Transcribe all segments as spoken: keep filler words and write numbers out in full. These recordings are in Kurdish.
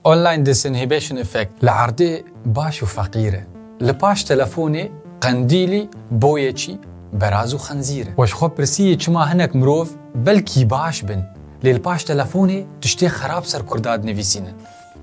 Online disinhibition effect li erdê baş û feqîr e. Li paş telefonê qendîlî, boyekî, beraz û xenzîr e. We ji xwe pirsî çima hinek mirov belkî baş bin, lê li paş telefonê tiştê xerab ser Kurda dinivîsînin?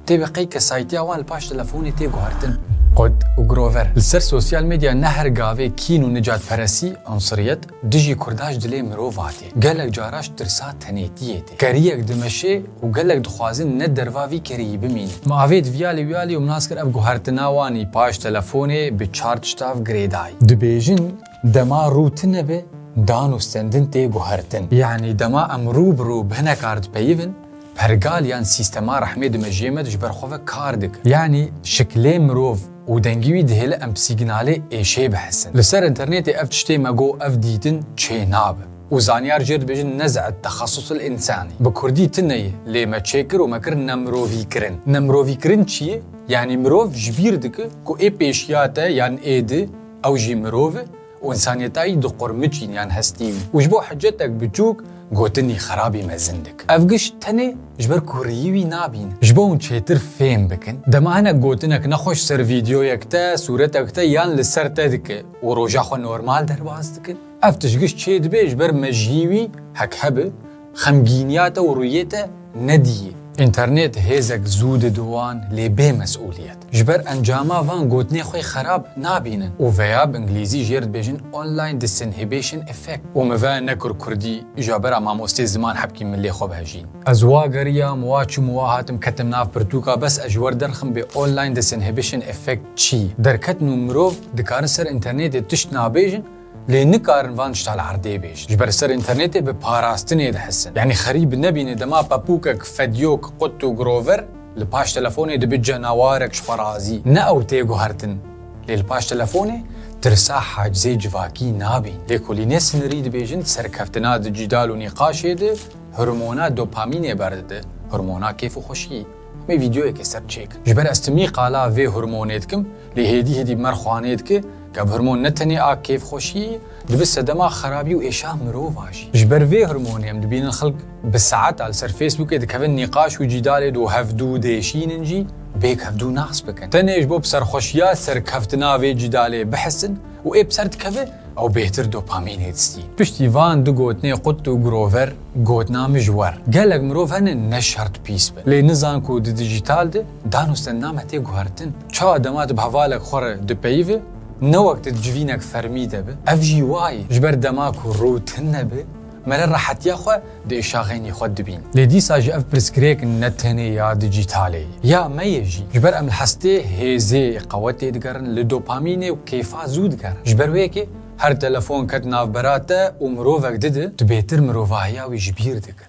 Tê bi qey kesayîtiya wan li paş telefonê tê guhertin? Qut û Grover. Li ser sosyal medya ne her gavê kîn û nicatperesî, unsiriyet, dijî Kurda ji dilê mirov hatê. Gelek cara ji tirsa tenêtiyê tê. Keriyek dimeşê û gelek dixwazin ne derva vî keriyî bimînin. Min avêt viyalê wiyalî û min nas kir ev guhertina wan î paş telefonê bi çar tiştav girêdayî. Dibêjin, dema rû tune be, dan û stendin tê guhertin. Yanî dema em rû bi rû bi hinekar dipeyivin, pergal yan sîstema rehmê di mejiyê me de ji ber xwe ve kar dike. Yanî şiklê mirov û dengî wî dihêle em bi sîgnalê êşê bihesin. Li ser înternetê ev tiştê me got ev dîtin çê nabe. Û zanyar jê dibêjin nez'et texasusul însanî. Bi kurdî tune ye, lê me çêkir û me kir nemirovîkirin. Nemirovîkirin çi ye? Yanî mirov ji bîr dike ku ê pêşiya te yan ê di, ew jî mirov e, û însaniyeta wî diqurmiçîn yan hestî wî. Û ji bo hicetek biçûk gotinî xerabî mezin dike. Ev giş tenê ji ber kuriyî wî nabîne. Ji bo hûn çêtir fêm bikin, dema hinek gotinek nexweş ser vîdeoyek te, sûretek te yan li ser te dike û roja xwe normal derbas dike, ev tişt giş çê dibe ji ber mejiyî wî hek hebe, xemgîniya te û rûyê te nediyê. Înternet hêzek zû dide wan, lê bê mesûliyet. Ji ber encama van gotinê xwe xerab nabînin û veya bi îngilîzî jê re dibêjin online disinhibition effect. Û min ve nekir kurdî, îja bera mamostê ziman hebkî min lê xwe bihejîn. Ez wa geriyam, wa çûm, wa hatim, ketim nav pirtûka, bes ez ji we re derxim bê online disinhibition effect çi ye. Derketin û mirov dikarin ser înternetê tişt nabêjin, lê nikarin van tişta li erdê bêjin. Ji ber ser înternetê bi parastinê dihesin. Yanî xerîb nebîne dema pepûkek, fedyok, qut û grover li paş telefonê dibe cenawarek ji xwe razî. Ne ew tê guhertin. Lê li paş telefonê tirsa hacizê civakî nabîn. Lêkolînê sinirî dibêjin serkeftina dicîtal û nîqaşê de hormona dopamînê berdide, hormona kêf û xweşiyê. Em ê vîdeoyekê ser çêkin. Ji ber ez timî qala vê hormonê dikim, lê hêdî hêdî bi me re xwanê dike, ke ev hormon ne tenê a kêfxweşiyê, dibe sedema xerabî û êşa mirova jî. Ji ber vê hormonê em dibînin xelk bi saeta li ser Facebookê dikevin nîqaş û cîdalê de û hevdû dêşînin jî, bêk hevdû nas bikin. Tenê ji bo bi serxweşiya serkeftina vê cîdalê bihesin û ê bi ser dikeve, ew bêhtir dopamînê distîn. Piştî van du gotinê qut û grover, gotina min ji we re. Gelek mirov hene ne şert pîs bin. Lê nizan ku di dijîtal de dan û stendina me tê guhertin. Çawa dema tu bi hevalek xwe re dipeyive, ne wek tu di civînek fermî de be. Ev jî wa ye. Ji ber dema ku rû tune be, me re rehetiya xwe di êşa xeynî xwe dibîn. Lê dîsa jî ev pirsgirêk ne tenê ya dicîtalê ye. Ya me ye jî. Ji ber em li hestê hêzê qewetê digerin, li dopamînê û kêfa zû digerin. Ji ber wê yekê her telefon ket navbera te û mirovek dide, tu bêtir mirovahiya wî ji bîr dikin.